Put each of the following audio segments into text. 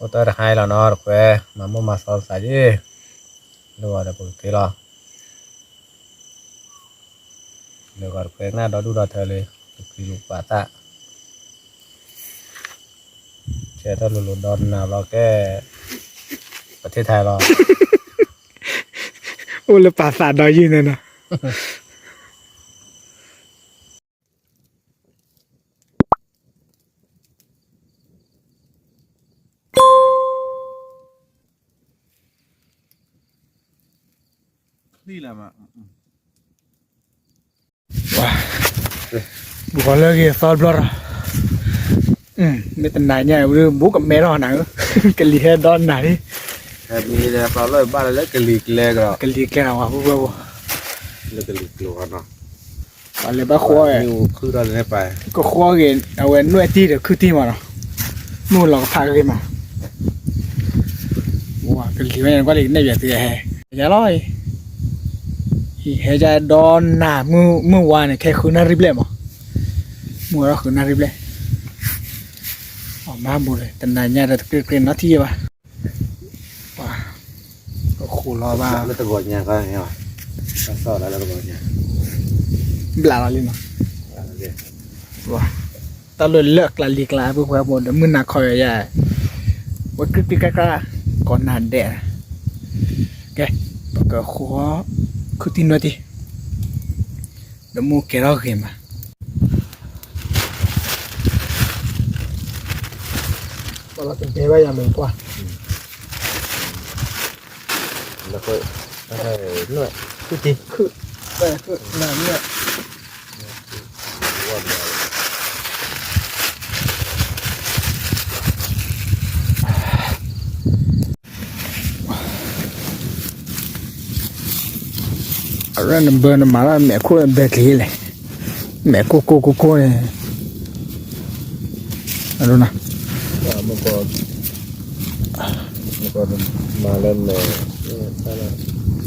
တၢ်တဟါအံၤလီၤနီၤ တခွဲ မၤမိၢ်မၤသီသးယ့ၣ်, လၢဂီၤဒီးပကက့ၤလီၤ, လၢဂီၤတခွဲ နၢ်ဒီဒူၣ်ဒီထၢလံ, ပက့ၤလူၤပာ်သး, ဆဲးထီၣ်လိၤလိၤဒီနၤဘျီကဲ, ပထံၣ်ထါလီၤ, အိၣ်လၢပာ်သးဒီးယုၢ်န့ၣ်နီၤ. ဘူးကီၤလၢဂ့ၤသီတဘျီဒီး, မ့ၢ်တနၤညါ ဘူးကမဲထီၣ်နၤဧၢ, ကလံၤဟဲဒီနၤလံ, ကလံၤကျဲကီး, ကလံၤကျဲနီၤ ဝဲပူၤဝဲပူၤ, လၢကလံၤကျဲနီၤ, ပှၤလဲၤဘၣ်ဃီ, ကဃီဂ့ၤ အဝဲနွဲၣ်တံၢ်ဒီးခုတံၢ်မးနီၤ, မုၢ်လီၤကဖးဂ့ၤမး, ကလံၤဝဲန့ၣ် ကွၢ်လံကနဲၣ်ပၠးသုဟဲ, ယၤလီၤ, ဟဲကဒီနၤ, မုၢ်ဝါန့ၣ် ခဲဃုနၣ်ရံၣ်ဘျဲၣ်မး, မုၢ်ဝါထီၣ်ဃုနၣ်ရံၣ်ဘျဲၣ်, အမၤဘူးလၢ တနၤညါဒီးတကြ့ကြ့နီတထံၣ်ဘၣ်, ပှၤ, ကဃိလီၤဘၣ်, ဘျးလီၤလံနီၤ, တၢ်လၢလၢကျါလံၤကျါ ပုၢ်ဝဲၢ်ဖိဒီး မုၢ်နၤခီယၤယၤ, ဝဲကြ့ကြ့ကြ့ကြ့, ကိးနၤဒဲး, ကဲ, ပကဃိ, ခုတံၢ်နွဲၣ်တံၢ်, ဒီးမုၢ်ကဲထီၣ်ဂ့ၤမး, ပှၤလီၤတဒဲဘၣ်ယၤမ့ၢ်ပှၢ်, နွဲၣ်, ခုတံၢ်, ခု, ခုနွဲၣ် အရၢနဘၢနမၤလၢမဲာ်ခိၣ်ဘဲကျံၤလဲၣ်, မဲာ်ခိၣ်ကိၢ်ကိၢ်ကိၢ်န့ၣ်, အဒိနၤ, မၤလၢမဲာ်, အိၣ်တိၢ်ဒံးဧါ, လၢနီၤ,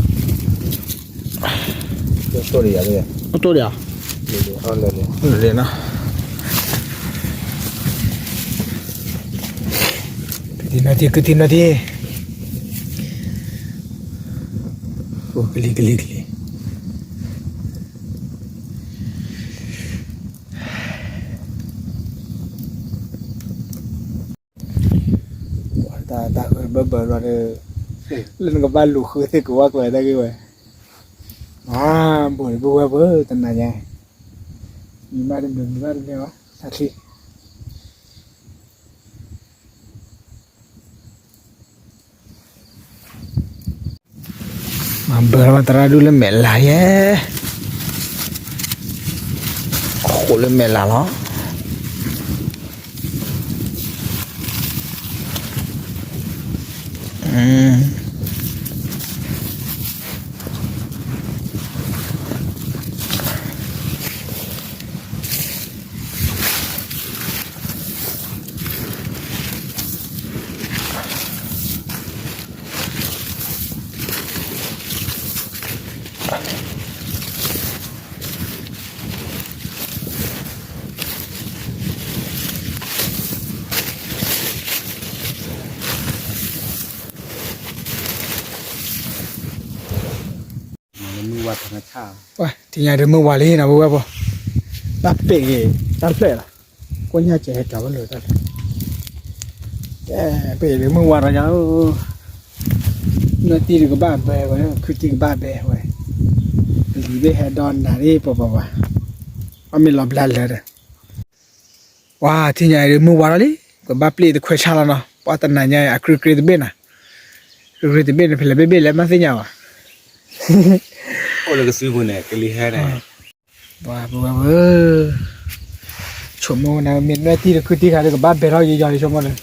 ကတံၢ်နီၢ်တံၢ် ကတံၢ်နီၢ်တံၢ်, ကလံၤ ကလံၤ ကလံၤ တၢ်ဃုဘၢဘၢလီၤဒီး, လၢနကဘၣ်လူၤဃုသ့ၣ်ကဝီၤကျၢၤတၢ်ဂ့ၢ်ဝဲ, အါ, ဘူးဒီးပုၢ်ဝဲၢ်ဖိ တနၤညါ, မံဘၣ်တမုာ် မံဘၣ်တမုာ်လီၤ တၢ်ချံ မၤဘၢလီၤသရၣ်ဒူၣ်လၢမဲာ်လးယဲ, ဃိးလၢမဲာ်လးလီၤ. ထံၣ်ညါဒုးမုၢ်ဝါလံနီၤ ပုၢ်ဝဲၢ်ဖိ, တၢ်ပ့ၢ်ဂ့ၤ တၢ်ဖျၢၣ်လီၤ, ကိၣ်ညၣ်ကဲဟဲကၠီၤဝဲလိာ်တၢ်ဖျၢၣ်, ပ့ၢ်ဒုးမုၢ်ဝါလီၤညါ, နွဲၣ်တံၢ်ဒုးကဘၣ်ဘဲဝဲ ခုတံၢ်ကဘၣ်ဘဲဝဲ, လံၤဘ့ၣ်ဟဲဒီနၤဒ်ပှၤပှၤပှၤ, အီၣ်မ့ၤလီၤဘျါလၢာ်ဒီး ပှၤထံၣ်ညါအံၤဒုးမုၢ်ဝါထီၣ်လံ, ပဘၣ်ပျ့ၢ်တခွဲးဆါလီၤနီၤ, ပှၤတနၤညါအံၤ အကြ့ကြ့တဘ့ၣ်နီၤ, ကြ့ကြ့တဘ့ၣ်န့ၣ် ဖဲလဲၣ်ဘ့ၣ်ဘ့ၣ်လဲၣ်မ့ၢ်သ့ၣ်ညါဘၣ်, အိၣ်လၢကစုပူၤန့ၣ် ကလံၤဟဲန့ၣ်, ပှၤပဝဲပှၤ, ဆိကမိၣ်နၤမ့ၢ်နွဲၣ်တံၢ်တခုတံၢ်ခါဒီးကဘၣ်ဘဲထီၣ်ယံာ်ယံာ်လံဆိကမိၣ်န့ၣ်,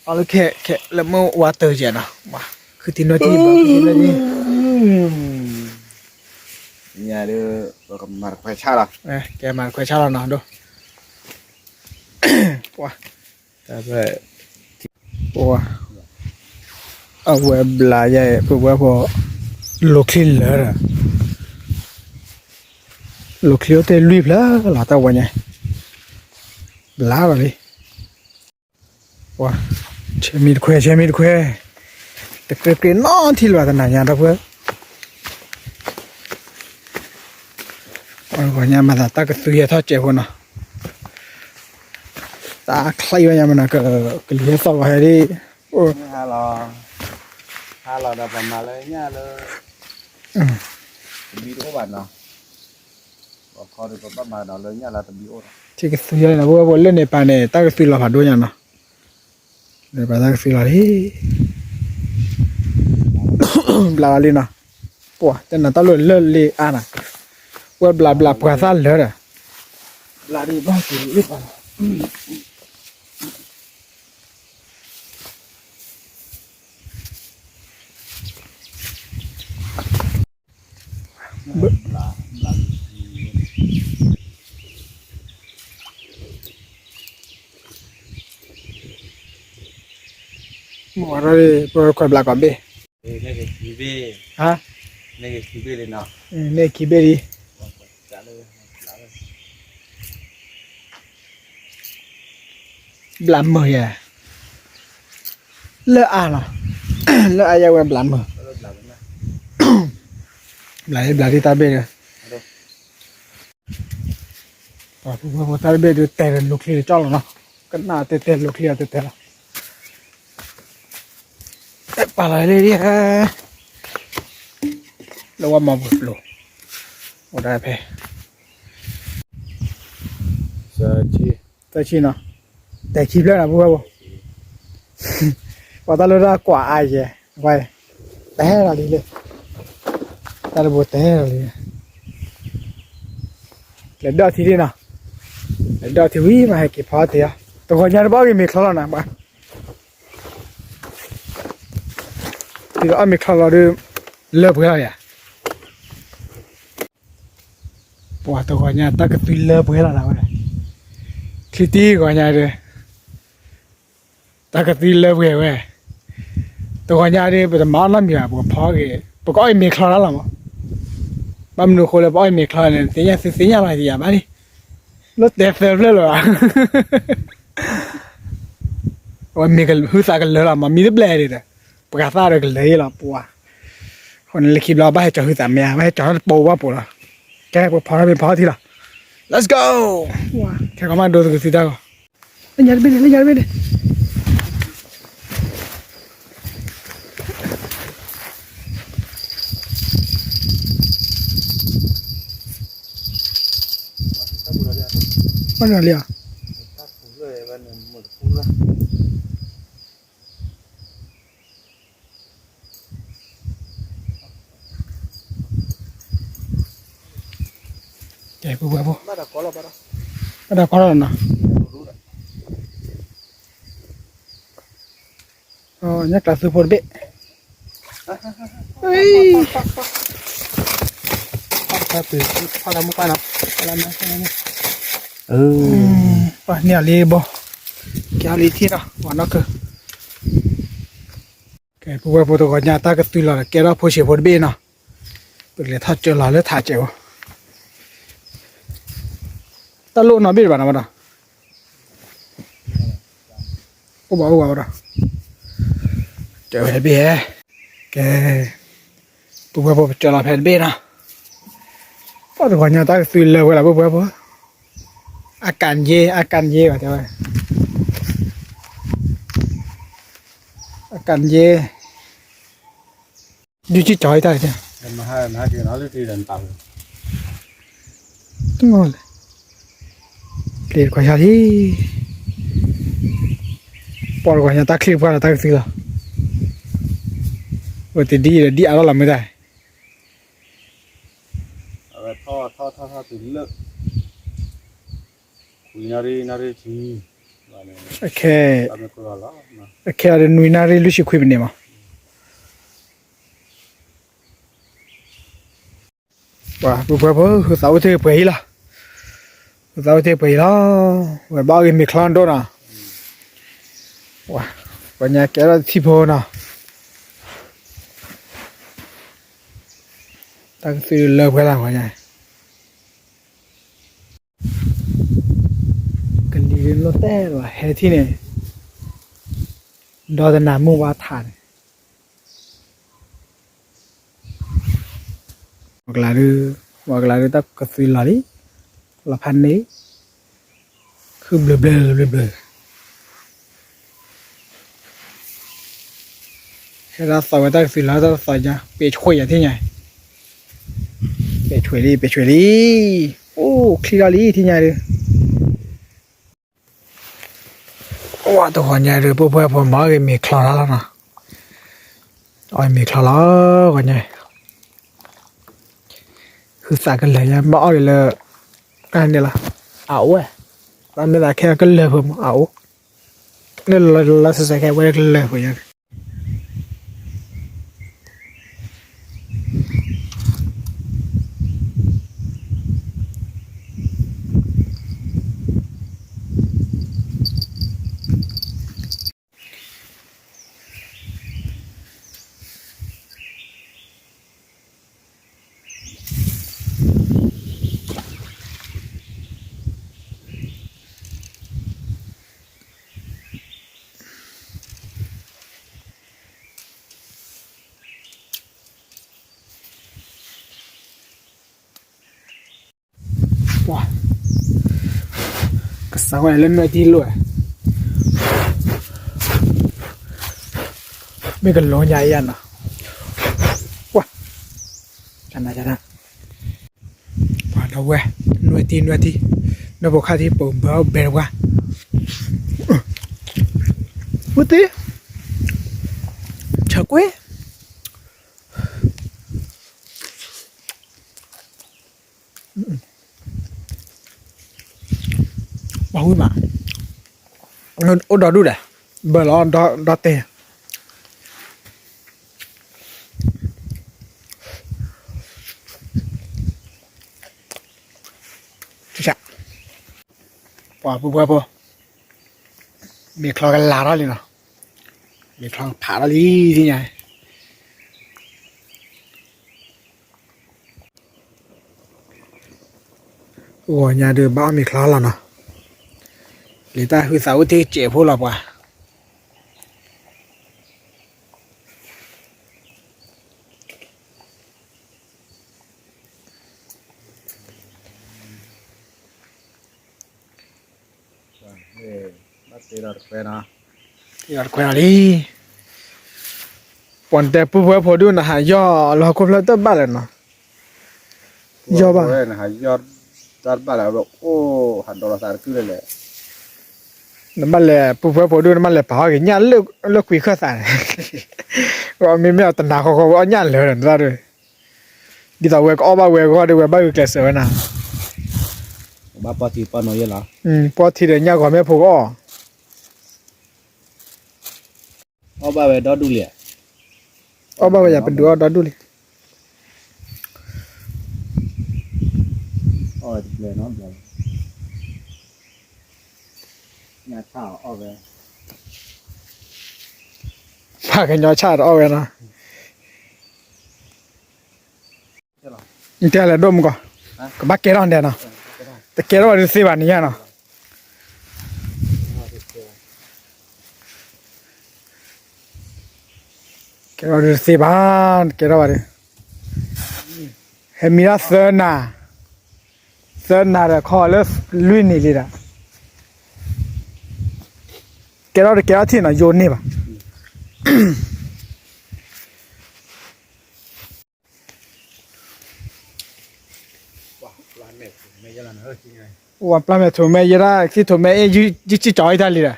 အီၣ်လၢခဲခဲလၢမုၢ်ဝါတၢၢ်ယဲနီၤ, ခုတံၢ်နွဲၣ်တံၢ်ဘၣ်ခုတံၢ်နွဲၣ်တံၢ် ညါဒီး ပကမၤတခွဲးဆါလီၤ, ကဲမၤတခွဲးဆါလီၤနီၤဒိၣ်, ပှၤ, ပှၤ, အဝဲဘျါယဲ ပဝဲဖိ, လိာ်ချံလၢာ်ဒီး, လိာ်ချံအိၣ်တ့ၢ်လွံၢ်ဖျၢၣ်လီၤတၢ်ဝဲညါ, ဘျါလီၤလံ, ပှၤ ဆဲမံတခွဲ ဆဲမံတခွဲ, တကြ့ကြ့နီတထံၣ်လၢၤဘၣ်တနၤညါဒီပုၢ်ဝဲၢ်, ပှၤဂီၤညါမၤသးတၢ်ကသွံဟဲထီၣ်စဲးဖိနီၤ, တၢ်ချံဝဲညါမနီၤ ကလံၤဟဲသီၣ်ဂီၤဟဲဒ်, ဟါလီၤ, ဟါလီၤဒီးပမၤလၢညၣ်လၢ, တဘံတအိၣ်ဘၣ်နီၤ, ပခီဒီးပဘၣ်မၤဒီးလၢညၣ်လၢတဘံအိၣ်ဒီး, ထံကသွံဟဲနီၤ ပုၢ်ဝဲၢ်ဖိ လၢန့ၣ်ပၤန့ၣ် တၢ်ကသွံလီၤဖးဒိၣ်ညါနီၤ, လၢပၤတၢ်ကသွံလီၤလံ ဘျးလီၤလံနီၤ, ပှၤတဲနၤတၢ်လိၣ်လၢလံအါနီၤ, ဝဲဘျးဘျးပှၤသၣ်လၢဒီး, ဘျးဒ်ဘၣ်က့ၤလံပၤလီၤ မ့ၢ်ဝဲဒၣ် ပခွဲးဘျးကီးဘ့ၣ်, ဟါ, န့ၢ်ခံဘ့ၣ်လံ, ဘျးမုာ်ယဲ, လၢအါလီၤ, လၢအါယဲဝဲဘျးမုာ်, ဘျးဘျးဒ်တၢ်ဘ့ၣ်ဒီး ပှၤဖိဖိဖိတၢ်တဘ့ၣ်ဒုးတဲာ်ဒီးလူၤချံတကၠီၣ်လီၤနီၤ, ကနၣ်တဲတဲလူၤချံအီၤတဲတဲလီၤ, ပာ်လီၤလၢဒ်, လၢဝဲမၤပူၤပျိၤ, အိၣ်ဒၣ်ဖဲ, သၢဆံနီၤ, တဲာ်ခံဖျၢၣ်နီၤ ပုၢ်ဝဲၢ်ဖိ, ပှၤတၢ်လၢတၢ်ကွၢ်အါယဲ, ဝဲ, တဟဲလီၤလံလၢ, တၢ်တဘိတဟဲလီၤလံ, လဲၤဒီၣ်ထံဒ်နီၤ, လဲၤဒီၣ်ထံဝံၤမးဟဲက့ၤဖီတ့ၢ်အီၤ, တဂီၤညါတဘၣ်အီၣ်ဂ့ၤမ့ၤချီလီၤနၤဘၣ် ဒ်သိးအီၣ်မ့ၤချီလီၤဒီး လၢပှဲၤလီၤယၤ, ပှၤတဂီၤညါတၢ်ကသွံလၢပှဲၤလီၤနၤဝဲ, ချံတံၢ်ဂီၤညါဒီး, တၢ်ကသွံလၢပှဲၤဝဲ, တဂီၤညါဒီး ပတမၤအီၣ်နီတမံၤဘၣ် ပကဖီဂ့ၤ, ပကအီၣ်အံၤမ့ၤချီတၢ်လီၤမး, ဘၣ်မနုၤအဃိလၢပအီၣ်အံၤမ့ၤချီန့ၣ် သ့ၣ်ညါသုသ့ၣ်ညါလီၤယၤဘၣ်လံ, လၢတဲသၢဖျၢၣ်လၢၤဘၣ် အဝဲမ့ၢ်ဟုသးကလၢလီၤမး မံတဘျဲၣ်ဒံးဒီး, ပှၤသၣ်ဒီးကလၢယဲလီၤပှၤ, အဃိန့ၣ်လၢခံဘျီဘၣ်ဟဲကၠီၤဟုသးမ့ၢ်ဧါ, ဘၣ်ဟဲကၠီၤတပိာ်ဘၣ်ပိာ်လီၤ, ကဲပဖီထီၣ်မ့ၢ်ဖီထီၣ်ထံလီၤ, Let's go, ခဲကီးမးဒိသကသုတၢ်ဂီၤ, လၢညါတဘ့ၣ်န့ၣ် လၢညါတဘ့ၣ်န့ၣ် ဘၣ်နုၤလံဧါ, ကဲ ပှၤဖိ, ဘၣ်ဒီးကီလီၤနီၤ, ညၣ်ကျးသုဖိတဘ့ၣ်, ပှၤန့ၢ်အီၤလံဘီ, ကဲအီၤလံထံၣ်နီၤ ပှၤနီၢ်ကၢ, ကဲ ပှၤဖိတဂီၤညါတၢ်ကသွံလီၤဒီး ကဲထီၣ်ဖိဆံးဖိတဘ့ၣ်နီၤ, ပကလဲၤထီၣ်ကၢလီၤလၢထးစဲးဖိ, တၢ်လိၣ်နီၢ်ဘ့ၣ်တဘၣ်နီၤဘၣ်ဒီး အိၣ်ဘၣ်အိၣ်ဘၣ်ဒီး, ကဲဝဲတဘ့ၣ်ဟဲ, ကဲ, ပှၤဖိပကၢလီၤဖဲတဘ့ၣ်နီၤ, ပှၤတဂီၤညါတၢ်ကသွံလၢဝဲလီၤ ပှၤဖိ, အကၣ်ယ့ အကၣ်ယ့ဘၣ်တဲဝဲ, အကၣ်ယ့ ဒုးကၠီၣ်အံၤတၢ်, ချံတခွါယၤလံ, ပှၤတဂီၤညါတၢ်ချံတခွါလီၤတၢ်ကသွံလီၤ, ဝဲတဒ်ဒီးဒ်အါထီၣ်လီၤမ့ၢ်တၢ်, အဝဲထီၣ်ထီၣ်ထီၣ်ထီၣ်တုၤလၢ ခွံနၣ်ရံၣ်နၣ်ရံၣ်ဆံ, အခဲ, အခဲအံၤဒီးနွံနၣ်ရံၣ်လွံၢ်ဆံခွံမံးနံးမး, ပှၤဖိပှၤဖိ ဟုသးအိၣ်တ့ၢ်ပှဲၤအံၤလီၤ, ဟုသးအိၣ်တ့ၢ်ပှဲၤအံၤလီၤ, ဝဲဘၣ်အီၣ်ဂ့ၤမ့ၤချီဒိၣ်နီၤ, ပှၤညါကဲထီၣ်တထံၣ်ဖိနီၤ, တၢ်ကသွံလၢပှဲၤလီၤပှၤညါ ကလံၤလီၤတဲာ်လီၤ ဟဲထံၣ်န့ၣ်, ဒီတနၤမုၢ်ဝါထးန့ၣ်, ဝဲကလၤဒု, ဝဲကလၤဒုတၢ်ကသွံလီၤလံ, လီၤဖးန့ၣ်, ခုဘျၢဘျၢဘျၢဘျၢ, ဟဲဒၣ်သီဝဲတၢ်ကသွံလီၤတၢ်သီညါ ပဲာ်ဆွဲးယၤထံၣ်ညါ, ပဲာ်ဆွဲးလံ ပဲာ်ဆွဲးလံ, အိၣ်ချံထီၣ်လံထံၣ်ညါဒု ဝဲတဂီၤညါဒုး ပှၤဖိမၤအီၣ်ဂ့ၤမ့ၤချီတၢ်လီၤနီၤ, အီၣ်မ့ၤချီလီၤဂီၤညါ, ဟုသးကလၢာ်ညါ ဘၣ်အီၣ်ဒ်လၢ န့ၣ်လီၤ, အအိၣ်ဝဲ, ဘၣ်မ့ၢ်သးခဲအကလၢာ်ဖိမး အအိၣ်, န့ၣ်လီၤလီၤဆဲးဆဲးခဲဝဲကလၢာ်ဖိညါ ပှၤ, ကစးဝဲလၢနွဲၣ်ထံလိၣ်, မ့ၢ်ကလိညါအံၤနီၤ, ပှၤ, ပှၤဒီးဝဲ, နွဲၣ်ထံ နွဲၣ်ထံ, နွဲၣ်ဖိခါထံ ပဘၢဘဲတပှၤ, ဝတံ, ဆၢကွ့ ပှၤဝံၤမး, အိၣ်ဒီဒူၣ်ဒီး, ဘၢလီၤဒီတဲာ်, ပှၤပှၤပှၤ, မ့ၤချီကလၤထီၣ်လံနီၤ, မ့ၤချီဖးထီၣ်လံသ့ၣ်ညါ ဂီၤညါဒုးဘၣ်အီၣ်မ့ၤချီလီၤနီၤ, လံတၢ်ဟုသးအိၣ်တ့ၢ်စဲးဖိလီၤပှၤ, တ့ၢ်ဒီးတခွဲလံ, ပှၤတဲပုၢ်ဝဲၢ်ဖိဒုး နဟးယီၢ်လၢဟီၣ်ခိၣ်ဖျၢၣ်တဘၣ်လဲၣ်နီၤ, ယီၢ်ဘၣ်, နဟးယီၢ်တၢ်တဘၣ်လဲၣ်, အိၣ်ဟးဒီးလီၤသးတကုၢ်လၢလဲၣ်, နဘၣ်လဲၤပုၢ်ဝဲၢ်ဖိဒုး နဘၣ်လဲၤပာ်ဟီၣ်က့ၤညၣ်လၢကွံာ်ခၢၣ်သးန့ၣ်, မ့မ့ၢ်အတနၤဃီဃီဝဲအီၣ်ညၣ်လၢာ်ဒီးနတၢ်ဒုး, ဒ်သိးဝဲကအီၣ်ဘၣ်ဝဲအဂီၢ်ဒီး ဝဲဘၣ်ဂုာ်ကျဲးစၢးဝဲနီၤ, ဘၣ်ပီၢ်ထံပီၢ်နိယဲလီၤ, ပီၢ်ထံဒီးညၣ်ဂီၤမ့ၢ်ဖိကအီၣ် အီၣ်ဘၣ်ဝဲဒီဒူၣ်လံ, အီၣ်ဘၣ်ဝဲယၤပဒုးအီၣ်ဒီဒူၣ်လံ, အီၣ်ဝဲတဘျဲၣ်နီတဘျဲၣ်, ညၣ်ဆၣ်အီၣ်ဝဲ, ပှၤကညီဆၣ်တအီၣ်ဝဲနီၤ တဲလဲၤဒိၣ်မူကီၢ်, ကဘၣ်ကဲထီၣ်ဒဲးနီၤ, တကဲထီၣ်ဘၣ်ဒုးသ့ဘၣ်န့ၣ်ညါနီၤ, ကဲထီၣ်ဒုးသ့ဘၣ်, ကဲထီၣ်ဘၣ်ဒုး, ဟဲမံဒၣ်သၢနၤ, သၢနၤဒီးခီလၢလွံၢ်နံၤလံဒီး, ကဲထီၣ်တကဲထီၣ်ထံၣ်နီၤ ယိၤန့ၢ်ဘၣ် ဝဲပျၢ်မဲာ်ထိးမဲာ်ယဲဒၣ် ခံထိးမဲာ်အ့ၣ် ယုၢ်ကၠံၣ်ကၠီအံၤတၢ်လံဒီး,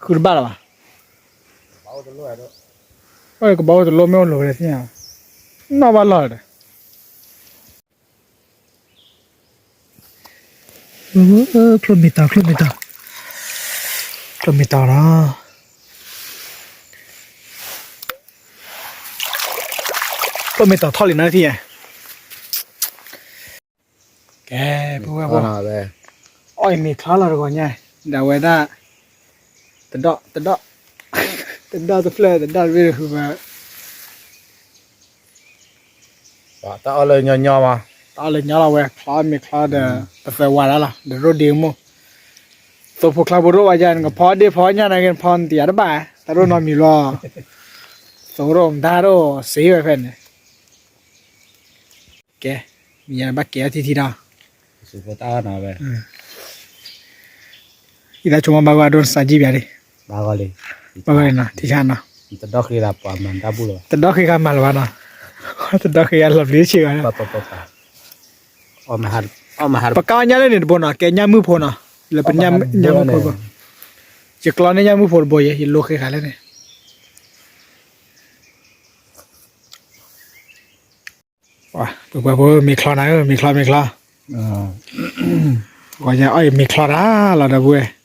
ဃုတဘၣ်လၢၤဘၣ်, ကဘၣ်အိၣ်တလိၣ်မ့ၢ်အိၣ်လိၤဝဲသ့ၣ်ညါ, နီၣ်ဘၣ်လီၢ်ဒီး ချိၣ်မံတီၤ ချိၣ်မံတီၤ ချိၣ်မံတီၤလီၤ, ချိၣ်မံတီၤထီၣ်လံနီၤသ့ၣ်ညါ, ကဲ ပုၢ်ဝဲၢ်ဖိ, အီၣ်အံၤမ့ၤချီလီၤတဂီၤညါ, ဒၣ်ဝဲဒၣ်, တဒီၣ်, တဒီၣ်, တဒီၣ်တဖျၢၣ် တဒီၣ်တဘ့ၣ်တဃုဘၣ် တၢ်အီၣ်လၢညီညီမး, တၢ်အီၣ်လၢညီလီၤဝဲ ချီမ့ၤချီဒီး ပသၢဝါဒၣ်လီၤ ဒီးရိၣ်ဒ့မိၢ်, သိဖိချါဖိရိၣ်ဝဲယါ နကဖီဒ့ဖီညၣ်န့ၣ် နဖီနတယၤတဘၣ်, တၢ်ဒိၣ်နီတမံၤလီၤ, သိးဒိၣ်မတၤဒိၣ်စ့ဝဲဖဲန့ၣ်, ကဲ, မ့ၢ်ယၤဘၣ်ကဲအီၤထံထံဒီး, အံၤသးဆိကမိၣ်ဘၣ်ဂီၢ်အဒိၣ်နစးကံၣ်ပၠးလံ, ဘၣ်ဂီၢ်လံ, ဘၣ်ဂီၢ်လံနီၤ ထံဆါနီၤ, တဒီဃ့လၢပှၤမၤတၢ်ဘူၣ်လၢၤဘၣ်, တဒီဃ့ဂၤမၤလၢၤဘၣ်နီၤ, တဒီဃ့ဂၤလီၤပျံၤဆ့ဂၤလၢ ပကၢ်ညါလၢန့ၣ်တဘိနီၤ, ကဲညၣ်မုၢ်ဖိနီၤ, လၢပညၣ်မုၢ်ဖိတဘိ, ယကျီန့ၢ်ညၣ်မုၢ်ဖိတဘိယဲ ယလိဃ့ဃာ်လၢန့ၣ်, ပှၤဖိမ့ၤချီနၤဧၢ မ့ၤချီမ့ၤချီ, ဂီၤညါအီၣ်အံၤမ့ၤချီတၢ်လီၤဒီပုၢ်ဝဲၢ်,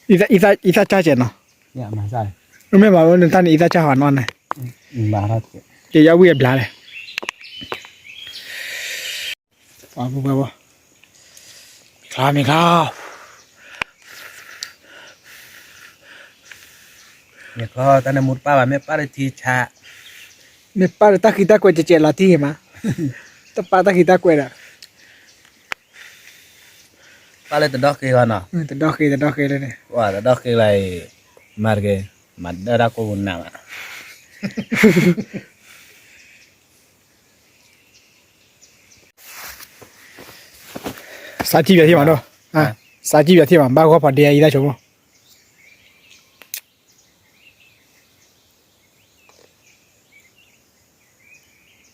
အံသၣ်ကၢ်ကဲးနီၤ, မ့ၢ်ဘၣ်နတၢ်န့ၣ် အံသၣ်ကၢ်ဟီနီၤန့ၣ်, ကဲယအဝံၣ်အဘျါလဲၣ်, ပှၤဖိ, မ့ၤချီမ့ၤချီ မ့ၢ်ချီတၢ်န့ၣ်မူတပၣ်ဘၣ် မ့ၢ်ပၣ်တထံဆး, မ့ၢ်ပၣ်လၢတၢ်ဃံတၢ်ကွဲးကဲးကဲးလီၤတံၢ်မး, တပၣ်တၢ်ဃံတၢ်ကွဲးဒီး, ပၣ်လၢတဒီဃ့ဂီၢ်နီၤ, တဒီဃ့တဒီဃ့လၢန့ၣ်, တဒီဃ့လၢအံၤ, မၤတက့ၢ်, မၤဒၢတၢ်ကိၢ်ပူၤနးဘၣ် စးကံၣ်ပၠးထံမးဒိၣ်, စးကံၣ်ပၠးထံမး ဘၣ်ဂီၢ်ဖးဒ့အံသၣ်ဆိကမိၣ်, ဘ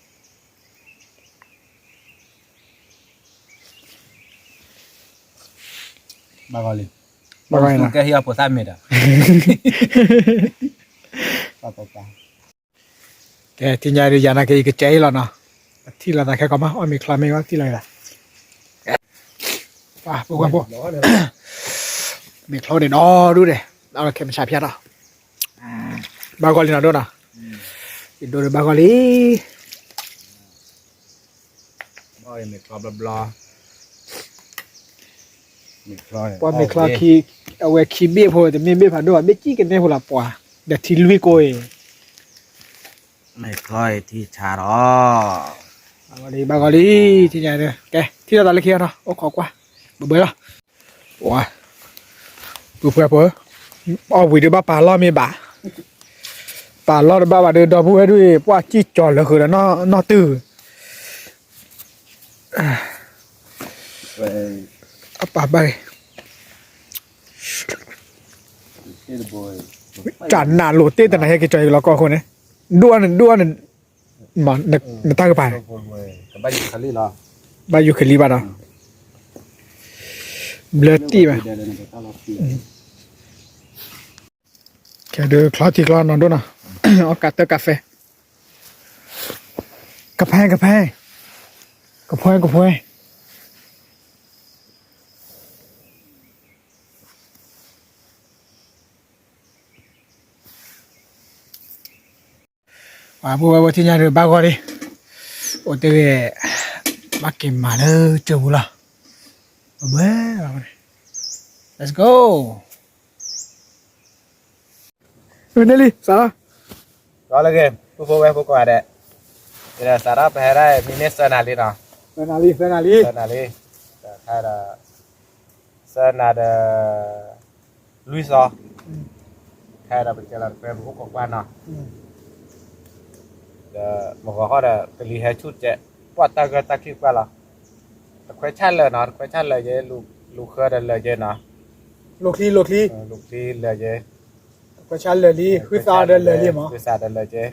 ၣ်ဂီၢ်လံ, ဘၣ်ဂီၢ်လံနီၤ, ကဲဟံၣ်အဖိသၣ်မ့ၢ်ဒီး, ကဲ ထံၣ်ညါဒုးယၤနာ်က့ၤ ယကစဲးအံၤလီၤနီၤ, ပထံၣ်လိာ်သးခဲကီးမး အီၣ်မ့ၤချီမ့ၢ်ဘၣ်ထံၣ်လိာ်သး, ပှၤဖိခွါဖိ, မ့ၤချီန့ၣ်ဒီဒူၣ်ဒဲး, အခဲမုၢ်ဆါဖၠါထီၣ်, ဘၣ်ဂီၢ်လံနီၤဒိၣ်နီၤ, ယဒိၣ်ဒီးဘၣ်ဂီၢ်လံ, ဘၣ်မ့ၤချီဘျီဘျီ ပှၤမ့ၤချီခံ, အဝဲခံဘ့ၣ်ဖိ တမ့ၢ်ဘ့ၣ်ဖးဒိၣ်ဘၣ် ဘ့ၣ်ကံၣ်ကန့ၢ်ဖိလီၤပှၤ, ဒီးထံလွံၢ်ကိးအံၤ, မ့ၤချီအံၤထံဆါထီၣ်, ဘၣ်ဂီၢ်လံ, ဘၣ်ဂီၢ်လံ, ထံၣ်ညါ, ကဲ ထံၣ်လိာ်သးလၢခံနီၤ အိၣ်ခိးကွၢ်, ဘၣ်ဘၣ်လီၤ, ဝါ, ပုၢ်ဖိဖိ, အီၣ်ဝံၤဒုးဘၣ်ပာ်လီၢ်မ့ၢ်ဘၣ်, ပာ်လီၢ်တဘၣ်ဘၣ်ဒီး ဒီပုၢ်ဝဲၢ်ဒုး ပှၢ်စံၣ်ကၠီၤလၢာ်ဃုာ်ဒီးနီၢ်တုၤ အပာ်ဘၣ်, တၢ်နးလိာ်တ့ၢ်တနၤဟဲက့ၤကၠီၤယကလီၤကီၢ်အဃိန့ၣ်, ဒိၣ်အါန့ၣ် ဒိၣ်အါန့ၣ်, နတၢ်ကပၤန့ၣ်, ဘၣ်ယူၤခလံၣ်ဘၣ်ဒီး, ဘျၢတံၢ်ဘၣ် ခဲဒုးချီထံချီနီၤဒိၣ်နီၤ, အီၣ်ကးတၢ်ကးဖဲ, ကဖဲကဖဲ, ကဖဲကဖဲ, ပှၤဖိဝဲဖိထံၣ်ညါဒီးဘၣ်ဂီၢ်လံ, အိၣ်တ့ၢ်ဂ့ၤ, ဘၣ်က့ၤမၤလၢကၠိပူၤလီၤ, ဘၣ်ဘၣ်, Let's go. န့ၣ်လံ စးထီၣ်, လီၤလၢဂ့ၤ ပုၢ်ဖိဝဲၢ်ဖိကိးဂၤဒဲး, စးထီၣ်ပဟဲဒၣ်မံၤန့ၢ်သၢနၤလံနီၤ, သၢနၤလံ, သၢနၤလံ, ဒီးခဲဒီး, သၢနၤဒီး, လွံၢ်သီ, ခဲဒီးပကဲလီၤတခွဲပအိၣ်ခိးကွၢ်နီၤ, ဒီးမုၢ်ဂီၤဃီဒီး ကလံၤဟဲဆူၣ်ကဲး, ပှၢ်တၢ်ဂၢၢ်တၢ်ခံးကွၢ်လီၤ, တခွဲဆၣ်လၢာ်နီၤ တခွဲဆၣ်လၢာ်ယဲ, လူၤဃၢဒီးလၢာ်ယဲနီၤ, လူၤချံ လူၤချံ, လူၤချံလၢာ်ယဲ, တခွဲဆၣ်လၢာ်လံ ဃုသးဒီးလၢာ်လံမး, ဃုသးဒီးလၢာ်ယဲ,